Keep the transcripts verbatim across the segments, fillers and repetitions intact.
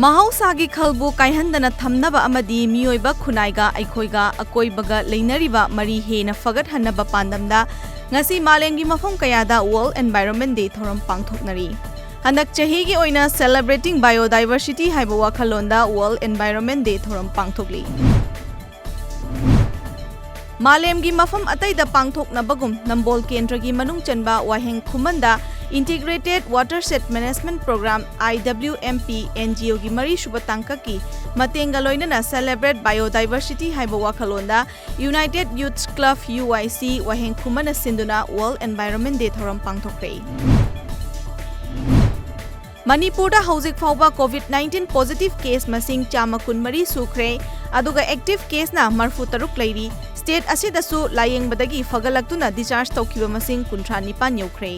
ꯃꯍꯧꯁꯥꯒꯤ ꯈꯜꯕꯨ ꯀꯥꯏꯍꯟꯗꯅ ꯊꯝꯅꯕ ꯑꯃꯗꯤ ꯃꯤꯑꯣꯏꯕ ꯈꯨꯟꯅꯥꯏꯒ ꯑꯩꯈꯣꯏꯒ ꯑꯀꯣꯏꯕꯒ ꯂꯩꯅꯔꯤꯕ ꯃꯔꯤ ꯍꯦꯟꯅ ꯐꯒꯠꯍꯟꯅꯕ ꯄꯥꯟꯗꯝꯗ ꯉꯁꯤ ꯃꯥꯂꯦꯝꯒꯤ ꯃꯐꯝ ꯀꯌꯥꯗ World Environment Day ꯊꯧꯔꯝ ꯄꯥꯡꯊꯣꯛꯅꯔꯤ꯫ ꯍꯟꯗꯛ ꯆꯍꯤꯒꯤ ꯑꯣꯏꯅ Celebrating Biodiversity ꯍꯥꯏꯕ ꯋꯥꯈꯜꯂꯣꯟꯗ World Environment Day ꯊꯧꯔꯝ ꯄꯥꯡꯊꯣꯛꯂꯤ꯫ ꯃꯥꯂꯦꯝꯒꯤ ꯃꯐꯝ ꯑꯇꯩꯗ ꯄꯥꯡꯊꯣꯛꯅꯕꯒꯨꯝ ꯅꯝꯕꯣꯜ ꯀꯦꯟꯗ꯭ꯔꯒꯤ ꯃꯅꯨꯡ ꯆꯟꯕ ꯋꯥꯍꯦꯡ ꯈꯨꯃꯟꯗ Integrated Watershed Management Program, I W M P, N G O ꯒꯤ ꯃꯔꯤꯁꯨꯕ ꯇꯥꯡꯀꯛꯀꯤ ꯃꯇꯦꯡꯒ ꯂꯣꯏꯅꯅ Celebrate Biodiversity ꯍꯥꯏꯕ ꯋꯥꯈꯜꯂꯣꯟꯗ United Youth Club, U Y C, ꯋꯥꯍꯦꯡ ꯈꯨꯃꯟꯅ ꯁꯤꯟꯗꯨꯅ World Environment Day ꯊꯧꯔꯝ ꯄꯥꯡꯊꯣꯛꯈ꯭ꯔꯦ꯫ ꯃꯅꯤꯄꯨꯔꯗ ꯍꯧꯖꯤꯛ ꯐꯥꯎꯕ COVID nineteen positive case ꯃꯁꯤꯡ ꯆꯥꯝꯃ ꯀꯨꯟꯃꯔꯤ ꯁꯨꯈ꯭ꯔꯦ, ꯑꯗꯨꯒ active case ꯅ ꯃꯔꯐꯨ ꯇꯔꯨꯛ ꯂꯩꯔꯤ꯫ State ꯑꯁꯤꯗꯁꯨ ꯂꯥꯌꯦꯡꯕꯗꯒꯤ ꯐꯒꯠꯂꯛꯇꯨꯅ discharge ꯇꯧꯈꯤꯕ ꯃꯁꯤꯡ ꯀꯨꯟꯊ꯭ꯔꯥ ꯅꯤꯄꯥꯟ ꯌꯧꯈ꯭ꯔꯦ꯫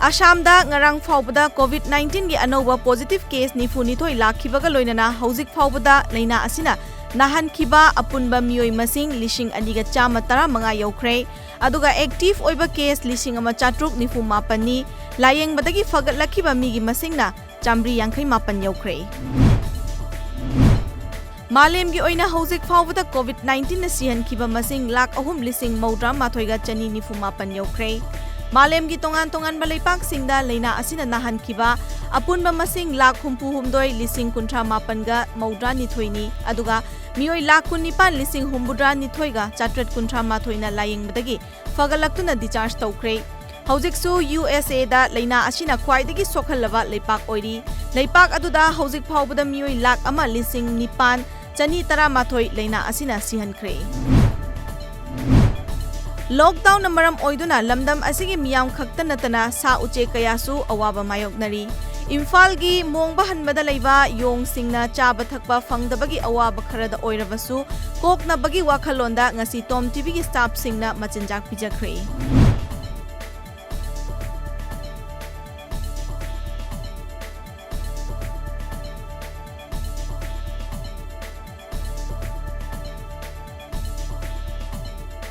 ꯑꯁꯥꯝꯗ ꯉꯔꯥꯡ ꯐꯥꯎꯕꯗ COVID nineteen ꯒꯤ ꯑꯅꯧꯕ positive case ꯅꯤꯐꯨ ꯅꯤꯊꯣꯏ ꯂꯥꯛꯈꯤꯕꯒ ꯂꯣꯏꯅꯅ ꯍꯧꯖꯤꯛ ꯐꯥꯎꯕꯗ ꯂꯥꯏꯅꯥ ꯑꯁꯤꯅ ꯅꯥꯍꯟꯈꯤꯕ ꯑꯄꯨꯟꯕ ꯃꯤꯑꯣꯏ ꯃꯁꯤꯡ ꯂꯤꯁꯤꯡ ꯑꯅꯤꯒ ꯆꯥꯝꯃ ꯇꯔꯥꯃꯉꯥ ꯌꯧꯈ꯭ꯔꯦ꯫ ꯑꯗꯨꯒ active ꯑꯣꯏꯕ case ꯂꯤꯁꯤꯡ ꯑꯃ ꯆꯥꯇ꯭ꯔꯨꯛ ꯅꯤꯐꯨ ꯃꯥꯄꯟꯅꯤ꯫ ꯂꯥꯌꯦꯡꯕꯗꯒꯤ ꯐꯒꯠꯂꯛꯈꯤꯕ ꯃꯤꯒꯤ ꯃꯁꯤꯡꯅ ꯆꯥꯃꯔꯤ ꯌꯥꯡꯈꯩ ꯃꯥꯄꯟ ꯌꯧꯈ꯭ꯔꯦ꯫ ꯃꯥꯂꯦꯝꯒꯤ ꯑꯣꯏꯅ ꯍꯧꯖꯤꯛ ꯐꯥꯎꯕꯗ COVID nineteen ꯅ ꯁꯤꯍꯟꯈꯤꯕ ꯃꯁꯤꯡ ꯂꯥꯈ ꯑꯍꯨꯝ ꯂꯤꯁꯤꯡ ꯃꯧꯗ꯭ꯔꯥ ꯃꯥꯊꯣꯏꯒ ꯆꯅꯤ ꯅꯤꯐꯨ ꯃꯥꯄꯟ ꯌꯧꯈ꯭ꯔꯦ꯫ ꯃꯥꯂꯦꯝꯒꯤ ꯇꯣꯉꯥꯟ ꯇꯣꯉꯥꯟꯕ ꯂꯩꯄꯥꯛꯁꯤꯡꯗ ꯂꯥꯏꯅꯥ ꯑꯁꯤꯅ ꯅꯥꯍꯟꯈꯤꯕ ꯑꯄꯨꯟꯕ ꯃꯁꯤꯡ ꯂꯥꯈ ꯍꯨꯝꯐꯨ ꯍꯨꯝꯗꯣꯏ ꯂꯤꯁꯤꯡ ꯀꯨꯟꯊ꯭ꯔꯥ ꯃꯥꯄꯟꯒ ꯃꯧꯗ꯭ꯔꯥ ꯅꯤꯊꯣꯏꯅꯤ, ꯑꯗꯨꯒ ꯃꯤꯑꯣꯏ ꯂꯥꯈ ꯀꯨꯟꯅꯤꯄꯥꯟ ꯂꯤꯁꯤꯡ ꯍꯨꯝꯐꯨꯇꯔꯥ ꯅꯤꯊꯣꯏꯒ ꯆꯥꯇ꯭ꯔꯦꯠ ꯀꯨꯟꯊ꯭ꯔꯥ ꯃꯥꯊꯣꯏꯅ ꯂꯥꯌꯦꯡꯕꯗꯒꯤ ꯐꯒꯠꯂꯛꯇꯨꯅ discharge ꯇꯧꯈ꯭ꯔꯦ꯫ ꯍꯧꯖꯤꯛꯁꯨ U S A ꯗ ꯂꯥꯏꯅꯥ ꯑꯁꯤꯅ ꯈ꯭ꯋꯥꯏꯗꯒꯤ ꯁꯣꯛꯍꯜꯂꯕ ꯂꯩꯄꯥꯛ ꯑꯣꯏꯔꯤ꯫ ꯂꯩꯄꯥꯛ ꯑꯗꯨꯗ ꯍꯧꯖꯤꯛ ꯐꯥꯎꯕꯗ ꯃꯤꯑꯣꯏ ꯂꯥꯈ ꯑꯃ ꯂꯤꯁꯤꯡ ꯅꯤꯄꯥꯟ ꯆꯅꯤ ꯇꯔꯥꯃꯥꯊꯣꯏ ꯂꯥꯏꯅꯥ ꯑꯁꯤꯅ ꯁꯤꯍꯟꯈ꯭ꯔꯦ꯫ Lockdown ꯅ ꯃꯔꯝ ꯑꯣꯏꯗꯨꯅ ꯂꯝꯗꯝ ꯑꯁꯤꯒꯤ ꯃꯤꯌꯥꯝ ꯈꯛꯇ ꯅꯠꯇꯅ ꯁꯥ ꯎꯆꯦꯛ ꯀꯌꯥꯁꯨ ꯑꯋꯥꯕ ꯃꯥꯌꯣꯛꯅꯔꯤ꯫ ꯏꯝꯐꯥꯜꯒꯤ ꯃꯣꯡꯕ ꯍꯟꯕꯗ ꯂꯩꯕ ꯌꯣꯡꯁꯤꯡꯅ ꯆꯥꯕ ꯊꯛꯄ ꯐꯪꯗꯕꯒꯤ ꯑꯋꯥꯕ ꯈꯔꯗ ꯑꯣꯏꯔꯕꯁꯨ ꯀꯣꯛꯅꯕꯒꯤ ꯋꯥꯈꯜꯂꯣꯟꯗ ꯉꯁꯤ Tom T V ꯒꯤ staff ꯁꯤꯡꯅ ꯃꯆꯤꯟꯖꯥꯛ ꯄꯤꯖꯈ꯭ꯔꯦ꯫